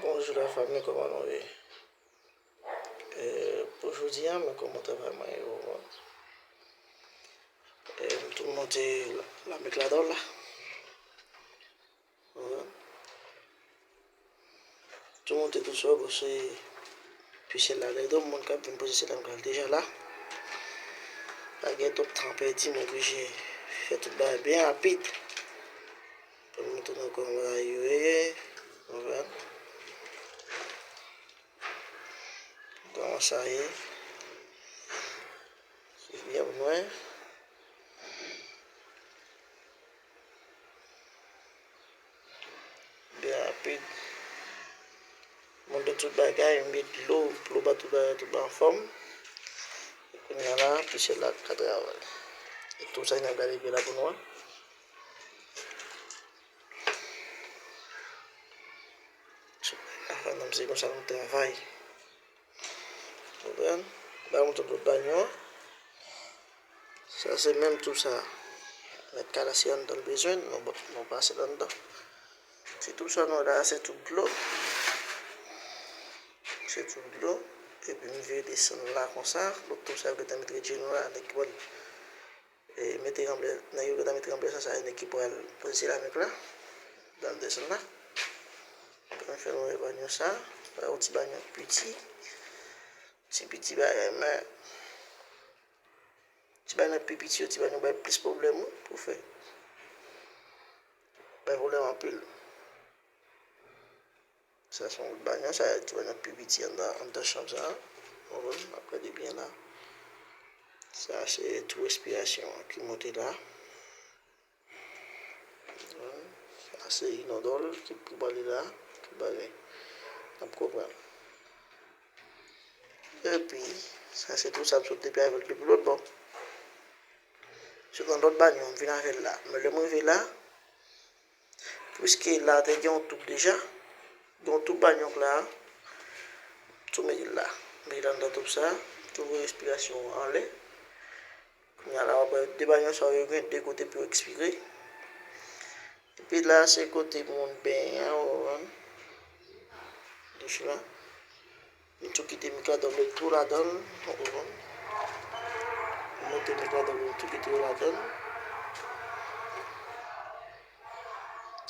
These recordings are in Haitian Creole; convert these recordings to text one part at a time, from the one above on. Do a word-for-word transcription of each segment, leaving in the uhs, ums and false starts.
Bonjou la fanmi, kòman nou ye? E, pou jodi a, men kòman travay mwen ye, ou konprann? E, m tou monte lamèk ladan la. Ou konprann? Tou monte tou sou, bon, se pi syèl la, lè gen moun k ap vin poze syèl la, m pral deja la. Pa gen twòp tan pèdi, m oblije fè tout bagay byen rapid. Pou m tounen ankò nan bagay yo ye, ou konprann? Kòman sa ye? Se byen pou mwen. Byen rapid. Monte tout bagay, met dlo, dlo ba tout bagay, tout bagay anfòm. E kounye a la, pi syèl la ka travay. E tou sa n ap gade byen la pou nou an. Afa nanm, se konsa nou travay. Konprann? Ba mwen tout lòt banyo an. Sa se menm tou sa. Mèt kala si anndan l bezwen, nou, nou pase l anndan. Se tou sa nou la, se tou dlo. Se tou dlo. Epi m vire desann la konsa. Lòt tou sa yo gentan met rejeni la, nèg ki pral E, mete ranblè, nèg yo gentan mete ranblè sa, sa nèg ki pral poze lamèk la. L al desann la. Mwen fè yon banyo sa. Yon ti banyo piti. Ti piti bagay, men ti banyo pi piti yo, ti banyo bay plis pwoblèm, wi, pou fè. Bay pwoblèm anpil. Sa se yon banyo, sa ti banyo pi piti anndan, anndan chanm sa. Ou konprann? N ap gade byen la. Sa se twou espirasyon an ki monte la. Sa se inodòl ki pou pale la. Tout bagay. N ap konprann. Epi, sa se tou sa m sot depi avè l depi lòt bò. Sot nan lòt banyo, m vin avè l la. Men lè m rive la, Piske la te gen yon toub deja, gen yon toub banyo k la, tou mete l la. Mete l anndan toub sa, tou voye espirasyon an anlè. Kounye a la, w ap wè de banyo sa yo gen de kote pou yo ekspire. Epi la, se kote moun benyen an, ou konprann? Douch la. M tou kite mikladòb yo tou ladan l, ou konprann? M monte mikladòb yo, m tou kite yo ladan l.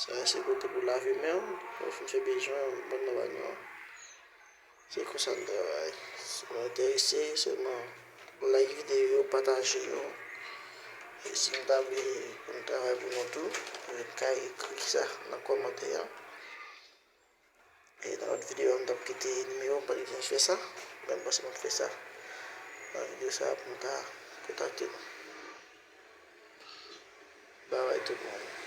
Sa se kote pou lave men w, lè w fin fè bezwen w, w pral nan banyo an. Se konsa n travay. Si w enterese, sèlman like videyo, pataje yo. E si nou ta vle pou n travay pou nou tou, nou ka ekri sa nan kòmantè a. E nan lòt videyo a, m t ap kite nimewo m, pa t gen chans fè sa. Men m panse m ap fè sa nan videyo sa a pou m ta kontakte nou. Babay tout moun.